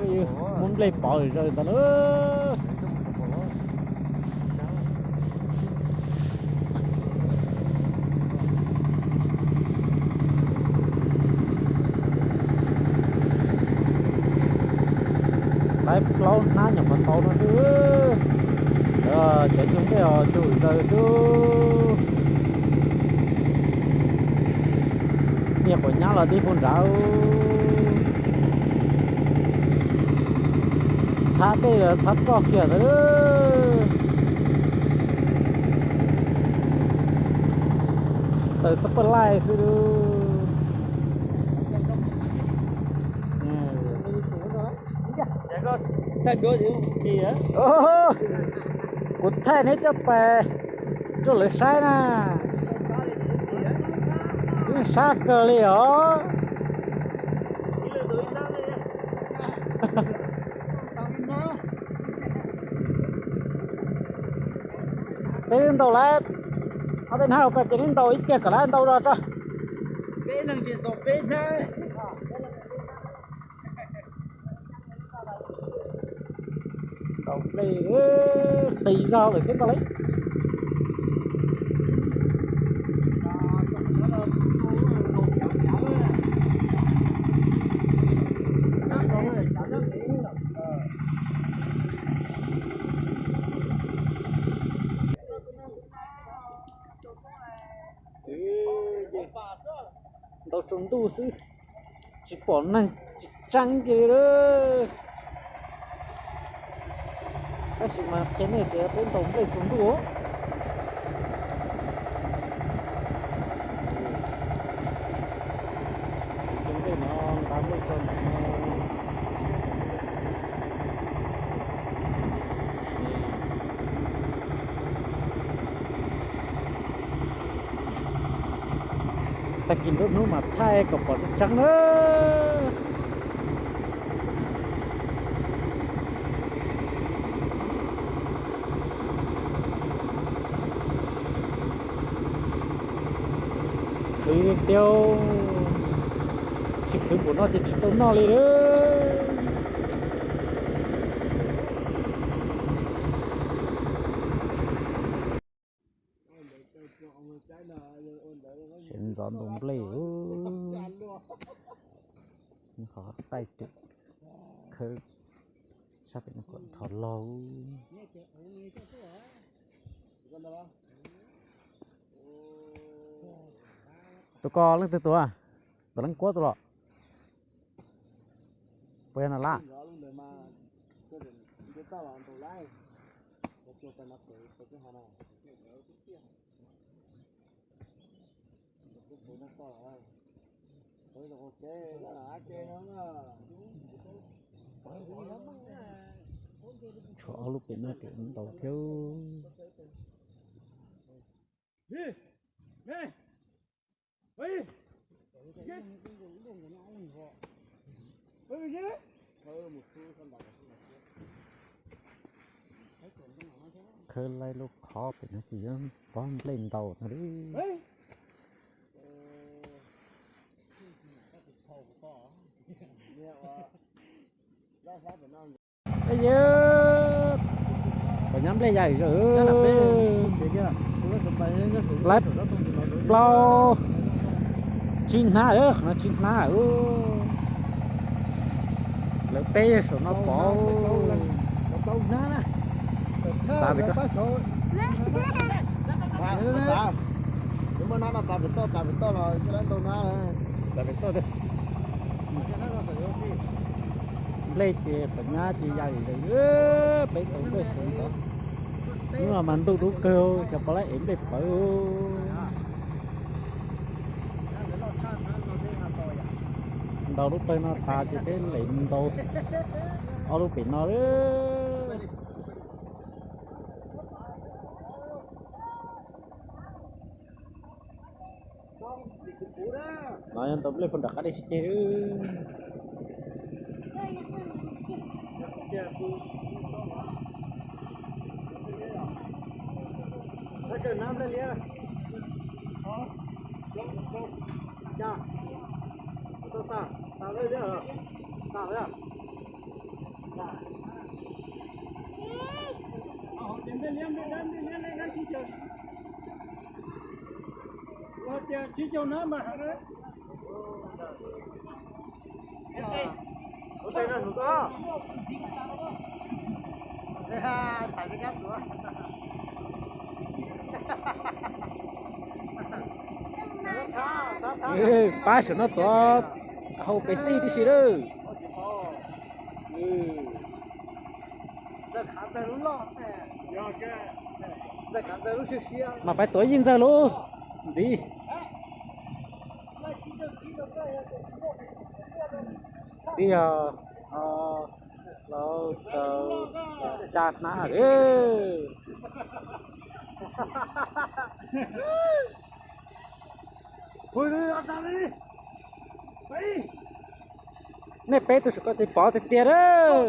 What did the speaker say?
Muab nplej pov zaws ntawd na. Laib plaub hnab nyuam qhuav tau no xwb. Cov cug nplej os cug zaws xwb. Niag quav nyab los tib pug nrad. Txhab dej los txhab roj kiag ntawd. Taws xab paj laij xwb. Kuv thaij neb coj pais rau lawv saib na. Yeej sab kawg li os. Peb ntaus lawm, ob peb hnab ko ces neb ntaus ib pliag kom lawv ntaus los tso. Ntaus nplej qis zog lawm thiab ntag lauj. Ntaus tsaus ntuj xwb, tsis pom neeg tsis tseeb kiag li. Tab sis mas qhia nej tias peb ntaus nplej tsaus ntuj. Tus nplej no nqa nplej tso ntawm no. Tag kis nruab hnub mas thaij kom pom tseeb tseeb na. Khwv tiag, tsis khwv npaum no ces tsis tau noj li lawm. Sawv ntxov ntaus nplej, qhov taij twm khawb sab pem no kom nrov laug. Tus ko leej twg tus? Tus Leej Kuab tus los? Puas yog no lab? Tshuav ob lub pem no ces ntaus thiab. Khawb laib lub qhov pem no ces yuav pov nplej ntaus no li. Pom nyab nplej ya zom zaws. Laib plaub tsib hnab, qhov no tsib hnab. Lawv peb saum no pov. Nplej ces pom nyab ces ya zom zaws, peb tau nplej sawv ntxov. Hnub no mas ntuj dub kawg, xyov puas laib ev nplej pawv. Ntaus lub pawg no tas ces peb lem mus ntaus ob lub pem no lawm. No yog ntaus nplej puag nram qab dej tsis ceg. Pab saum no tuav hau pes xij tib si lawm. Mas pais tuav yij ntxawg lub ntxiv. Twb yog plaub rau xya hnab lawm. Nej peb tug saum ko tes pov tiag tiag lawm.